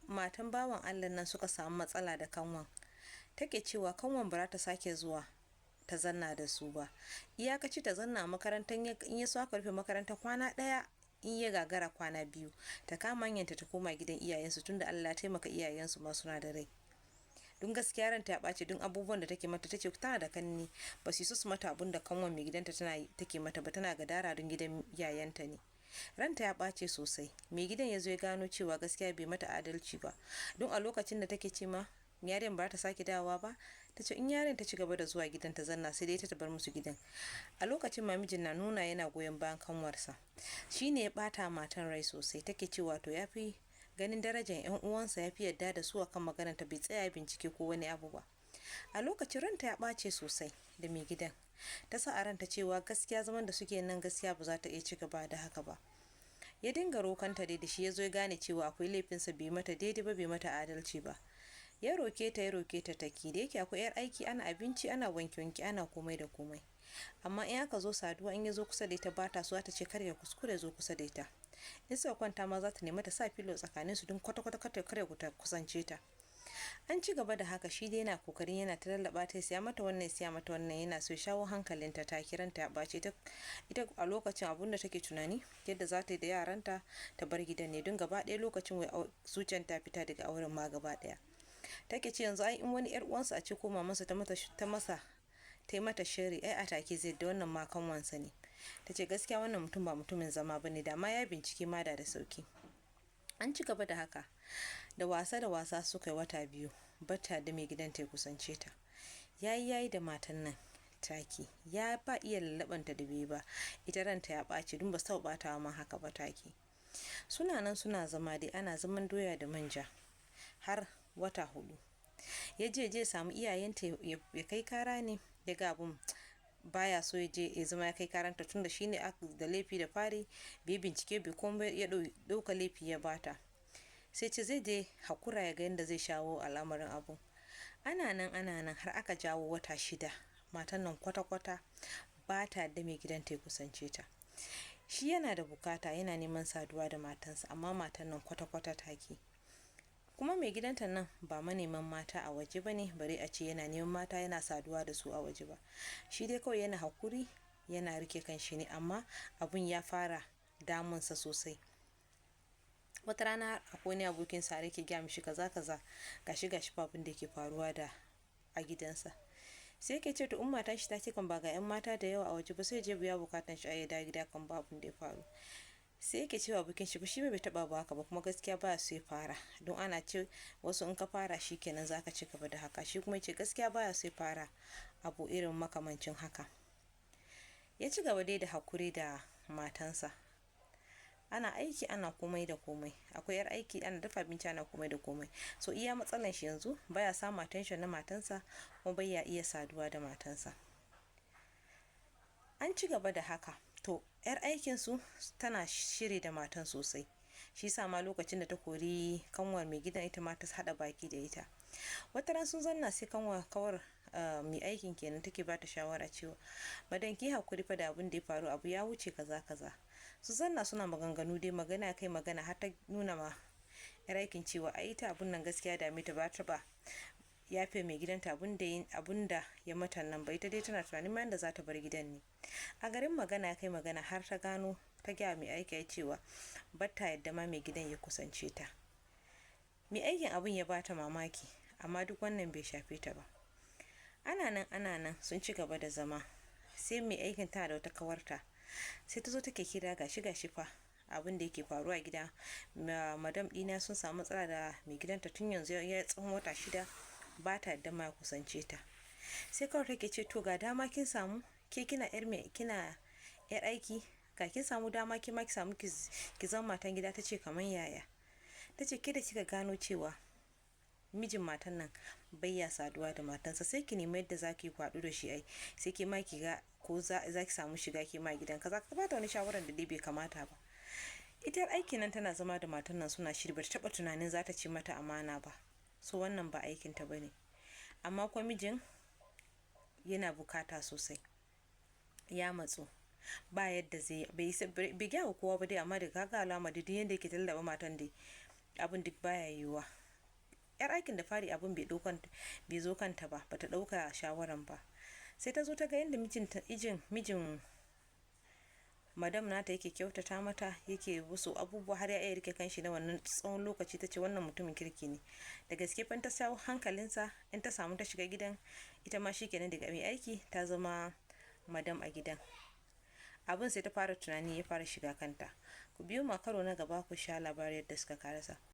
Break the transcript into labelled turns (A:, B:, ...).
A: Matan bawan Allah nan suka samu matsala da kanwan. Take cewa kanwan ba za ta sake zuwa ta zanna da su ba, iyakaci ta zanna a makarantar. In ya so aka rufe makaranta kwana ɗaya, in ya gagara kwana 2, ta kama hanyarta ta koma gidan iyayensu, tunda Allah ya taimaka iyayensu ma suna da rai. Don gaskiya ranta ya ɓaci don abubuwan da take mata. Tace tana da kanni, ba su su mata abun da kanwan mai gidanta tana take mata ba, tana gadara don gidan yayanta ne. Ranta ya ɓace sosai. Mai gidan ya zo ya gano cewa gaskiya bai mata adalci ba, don a lokacin da take ce ma yaren ba ta sake dawowa ba, ta ce in yaren ta ci gaba da zuwa gidan ta zanna, sai dai ta bar musu gidan. A lokacin ma mijin na nuna yana goyon bayan kanwarsa, shine ya bata matan rai sosai. Take cewa to ya fi ganin darajar yan uwansa, ya fi yarda da su akan maganar ta, bai tsaya bincike ko wani abu ba. A lokacin ranta ya ɓace sosai da mai gidan. Ta sa a ranta cewa gaskiya zaman da suke nan, gaskiya ba za ta iya ci gaba da haka ba. Ya dinga rokanta dai da shi ya zo ya gane cewa akwai laifinsa, bai mata daidai ba, bai mata adalci ba. Ya roke ta, ya roke ta, taki. Da yake akwai yar aiki, ana abinci, ana wanke wanke, ana komai da komai, amma in aka zo saduwa, in ya zo kusa da ita ba ta so. Ta ce kar ya kuskure zo kusa da ita. In suka kwanta ma, za ta nemi ta sa filo tsakanin su, don kwata kwata kar ya kusance ta. An ci gaba da haka. Shi dai yana kokarin yana ta lallaba ta, siya mata wannan, siya mata wannan, yana so shawo hankalinta. Ta kiranta ya ɓace ita. Ita a lokacin abun da take tunani, yadda za ta yi da yaranta ta bar gidan ne, don gaba ɗaya lokacin wai zuciyar ta fita daga auren ma gaba ɗaya. Take ce yanzu ai in wani yar uwansa a ce ko mamansa ta mata, ta masa, ta yi mata shiri, ai a take zai da wannan ma kanwansa ne. Ta ce gaskiya wannan mutum ba mutumin zama ba ne, da ma ya bincike ma da sauki. An ci gaba da haka, da wasa da wasa suka yi wata 2 bata da mai gidan ta kusance ta. Yayi yayi da matan nan taki, ya ba iya lallabanta da bai ba. Ita ranta ya ɓaci, dun ba sau ɓatawa ma haka ba taki. Suna nan suna zama dai, ana zaman doya da manja har wata 4. Ya je je samu iyayenta ya kai kara ne, ya ga abun baya so ya je ya zama ya kai karanta, tunda shine da laifi da fari, bai bincike bai komai, ya ɗauka laifi ya bata. Sai ce zai je hakura ya ga yadda zai shawo al'amarin abu. Ana nan, ana nan, har aka jawo wata 6, matan nan kwata-kwata ba ta da mai gidan ta ya kusance ta. Shi yana da bukata, yana neman saduwa da matansa, amma matan nan kwata-kwata take. Kuma mai gidanta nan ba maneman mata a waje ba ne, bare a ce yana neman mata yana saduwa da su a waje ba. Shi dai kawai yana hakuri, yana rike kan shi ne, amma abun ya fara damunsa sosai. Wata rana akwai wani abokin sa yake gaya mishi kaza kaza, gashi gashi fa abin da ke faruwa da a gidansa. Sai yake ce to in matan shi ta ce kan ba ga yan mata da yawa a waje ba, sai je biya bukatan shi a ya dawo gida kan ba abin da ya faru. Sai yake cewa abokin shi shi bai taba ba haka ba, kuma gaskiya baya so ya fara, don ana ce wasu in ka fara shi kenan zaka ci gaba da haka. Shi kuma ce gaskiya baya so ya fara abu irin makamancin haka. Ya ci gaba dai da hakuri da matansa. Ana aiki, ana komai da komai, akwai yar aiki, ana dafa abinci, ana komai da komai. So iya matsalan shi yanzu, baya samun attention na matansa, kuma baya iya saduwa da matansa. An ci gaba da haka. To yar aikin su tana shiri da matan sosai, shi sa ma lokacin da ta kori kanwar mai gidan, ita ma ta hada baki da ita. Wata ran sun zanna, sai kanwar kawar mai aikin kenan take ba ta shawara cewa madan, ki hakuri fa da abin da ya faru, abu ya wuce, kaza kaza. Su zanna suna maganganu dai, magana kai magana, har ta nuna ma yar aikin cewa ai ita abun nan gaskiya dame ta, ba ta ba yafe mai gidanta abun da ya mata nan ba. Ita dai tana tunanin ma yanda za ta bar gidan ne. A garin magana kai magana, har ta gano ta gaya mai aiki cewa batta yadda ma mai gidan ya kusance ta. Mai aikin abun ya bata mamaki, amma duk wannan bai shafe ta ba. Ana nan, ana nan, sun ci gaba da zama. Sai mai aikin tana da wata kawarta, sai ta zo take kira, gashi gashi fa abin da yake faruwa a gida, madam ɗina sun samu matsala da mai gidanta, tun yanzu ya tsawon wata 6 ba ta yadda ma ya kusance ta. Sai kawai take ce to ga dama kin samu, ke kina yar mai, kina yar aiki, ga kin samu dama ki ma ki samu ki zama matan gida. Ta ce kamar yaya? Ta ce ke da kika gano cewa mijin matan nan bai ya saduwa da matansa, sai ki nemi yadda za ki kwaɗu da shi ai, sai ki ma ki ga ko za ki samu shiga ki ma gidan kaza. Ka bata wani shawaran da dai bai kamata ba. Ita aikin nan tana zama da matan nan suna shiri, bata taɓa tunanin za ta ci mata amana ba. So wannan ba aikin ta bane. Amma kuma mijin yana bukata sosai, ya matsu, ba yadda zai bai gaya wa kowa ba dai, amma da kaga alama da duk yadda yake tallaba matan dai Abin duk baya yiwuwa. Yar aikin da fari abin bai zo kanta ba, bata ɗauka shawaran ba. Sai ta zo ta ga yadda mijinta, mijin madam nata yake kyautata mata, yake wasu abubuwa, har ya iya rike kanshi na wannan tsawon lokaci. Ta ce wannan mutumin kirki ne da gaske fa. Ta shawo hankalinsa, in ta samu ta shiga gidan, ita ma shikenan, daga mai aiki ta zama madam a gidan. Abin sai ta fara tunani, ya fara shiga kanta. Ku biyo ma karo na gaba ku sha labarin yadda suka karasa.